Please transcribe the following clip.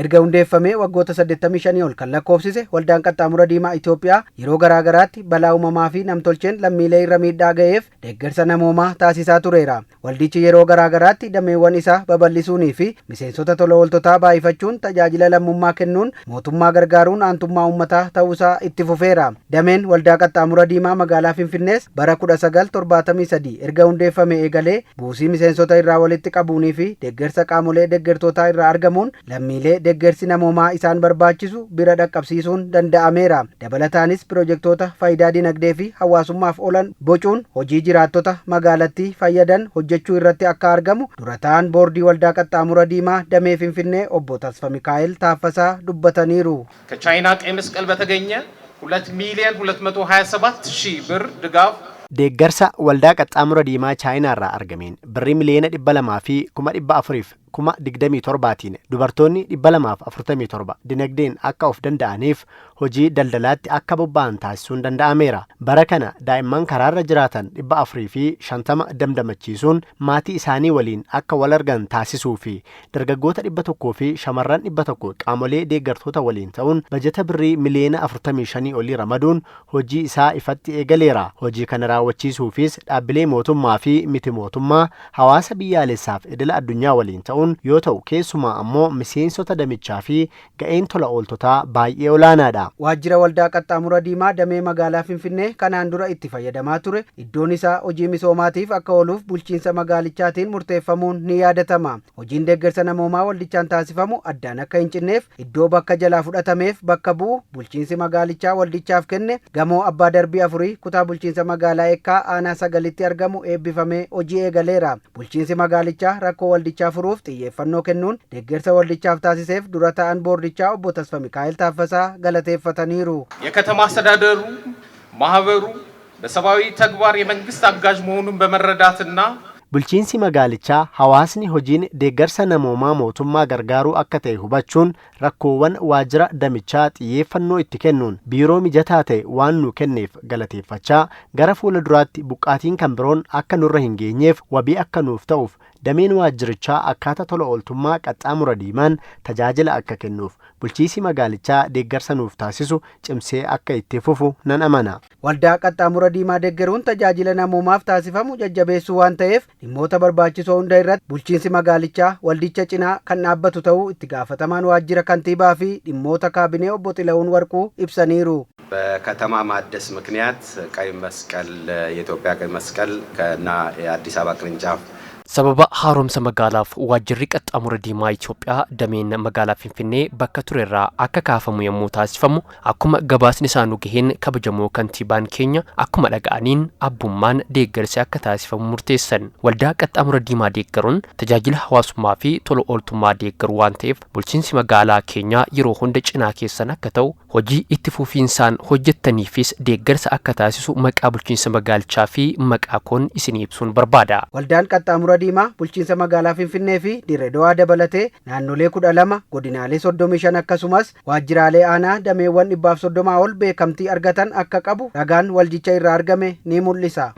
Erga hundeeffamee waggoota 85 ol kan lakkoofsise Waldaan Qaxxaamura Diimaa Itoophiyaa yeroo garaa garaatti balaa uumamaa fi namtolcheen lammiilee irra miidhaa ga'eef deeggarsa namoomaa taasisaa tureera. Waldichi yeroo garaa garaatti dameewwan isaa babal'isuunii fi miseensota tola ooltotaa baay'ifachuun tajaajila lammummaa kennuun mootummaa gargaaruun aantummaa uummataa ta'uusaa itti fufeera. Dameen Waldaa Qaxxaamura Diimaa magaalaa Finfinnees bara 1973 erga hundeeffame eegalee buusii miseensota irraa walitti qabuunii fi deeggarsa qaamolee deeggartootaa irraa argamuun lammiilee deeggarsi namoomaa isaan barbaachisu bira dhaqqabsiisuun danda'ameera. Dabalataanis pirojektoota faayidaa dinagdee fi hawaasummaaf oolan bocuun hojii jiraattota magaalattii fayyadan hojjechuu irratti akka argamu dura ta'an boordii Waldaa Qaxxaamura Diimaa damee Finfinnee obbo Tasfa Mikaa'el Taaffasaa dubbataniiru. ከቻይና ቀይ መስቀል በተገኘ 2 ሚሊዮን 227 ሺህ ብር ድጋፍ Deeggarsa Waldaa Qaxxaamura Diimaa Chaayinaarraa argameen birrii 200,427,000tiin dubartoonni 247 dinagdeen akka of danda'aniif hojii daldalaatti akka bobba'an taasisuun danda'ameera. Bara kana daa'imman karaarra jiraatan 450 damdamachiisuun maatii isaanii waliin akka wal argan taasisuu fi dargaggoota 100 fi shamarran 100 qaamolee deeggartoota waliin ta'uun bajata birrii 45 miliyoonaa olii ramaduun hojii isaa ifatti eegaleera. Hojii kana raawwachiisuufis dhaabbilee mootummaa fi miti mootummaa, hawaasa biyyaalessaaf idila addunyaa waliin ta'uun yoo ta'u, keessumaa ammoo miseensota damichaa fi ga'een tola ooltotaa baay'ee olaanaadha. Waajjira Waldaa Qaxxaamura Diimaa damee magaalaa Finfinnee kanaan dura itti fayyadamaa ture iddoon isaa hojii misoomaatiif akka ooluuf bulchiinsa magaalichaatiin murteeffamuun ni yaadatama. Hojiin deeggarsa namoomaa waldichaan taasifamu addaan akka hin cinneef iddoo bakka jalaa fudhatameef bakka bu'u bulchiinsi magaalichaa waldichaaf kenne gamoo abbaa darbii afurii kutaa bulchiinsa magaalaa Ekkaa aanaa sagalitti argamu eebbifamee hojii eegaleera. Bulchiinsi magaalichaa rakkoo waldichaa furuuf xiyyeeffannoo kennuun deeggarsa waldichaaf taasiseef dura ta'an boordichaa obbo Tasfa Mikaa'el Taaffasaa galateeffataniiru. የከተማ አስተዳደሩ ማህበሩ በሰብአዊ ተግባር የመንግስት አጋዥ መሆኑን በመረዳትና Bulchiinsi magaalichaa hawaasni hojiin deeggarsa namoomaa mootummaa gargaaruu akka ta'e hubachuun rakkoowwan waajjira damichaa xiyyeeffannoo itti kennuun biiroo mijataa ta'e waan nu kenneef galateeffachaa, gara fuula duraatti buqqaatiin kan biroon akka nurra hin geenyeef wabii akka nuuf ta'uuf dameen waajjirichaa akkaataa tola ooltummaa Qaxxaamura Diimaan tajaajila akka kennuuf bulchiinsi magaalichaa deeggarsa nuuf taasisu cimsee akka itti fufu nan amana. Waldaa Qaxxaamura Diimaa deeggaruun tajaajila namoomaaf taasifamu jajjabeessuu waan ta'eef dhimmoota barbaachisoo hunda irratti bulchiinsi magaalichaa waldicha cinaa kan dhaabbatu ta'uu itti gaafatamaan waajjira kantiibaa fi dhimmoota kaabinee obbo Xila'uun Warquu ibsaniiru. በከተማ ማደስ ምክንያት ቀይ መስቀል የኢትዮጵያ ቀይ መስቀል እና የአዲስ አበባ ቅርንጫፍ Sababa haaromsa magaalaaf waajjirri Qaxxaamura Diimaa Itoophiyaa dameen magaalaa Finfinnee bakka turerraa akka kaafamu yommuu taasifamu, akkuma gabaasni isaa nu gaheen kabajamoo kantiibaan keenya akkuma dhaga'aniin abbummaan deeggarsi akka taasifamu murteessan. Waldaa Qaxxaamura Diimaa deeggaruun tajaajila hawaasummaa fi tola ooltummaa deeggaru waan ta'eef bulchiinsi magaalaa keenyaa yeroo hunda cinaa keessan akka ta'u, hojii itti fufiinsaan hojjettaniifis deeggarsa akka taasisu maqaa bulchiinsa magaalichaa fi maqaa koon isinii ibsuun barbaada. Waldaan Qaxxaamura Diimaa bulchiinsa magaalaa Finfinnee fi Dirree Dawaa dabalatee naannolee 12, godinaalee 35 akkasumas waajjiraalee aanaa dameewwan 130 ol beekamtii argatan akka qabu ragaan waldicha irraa argame ni mul'isa.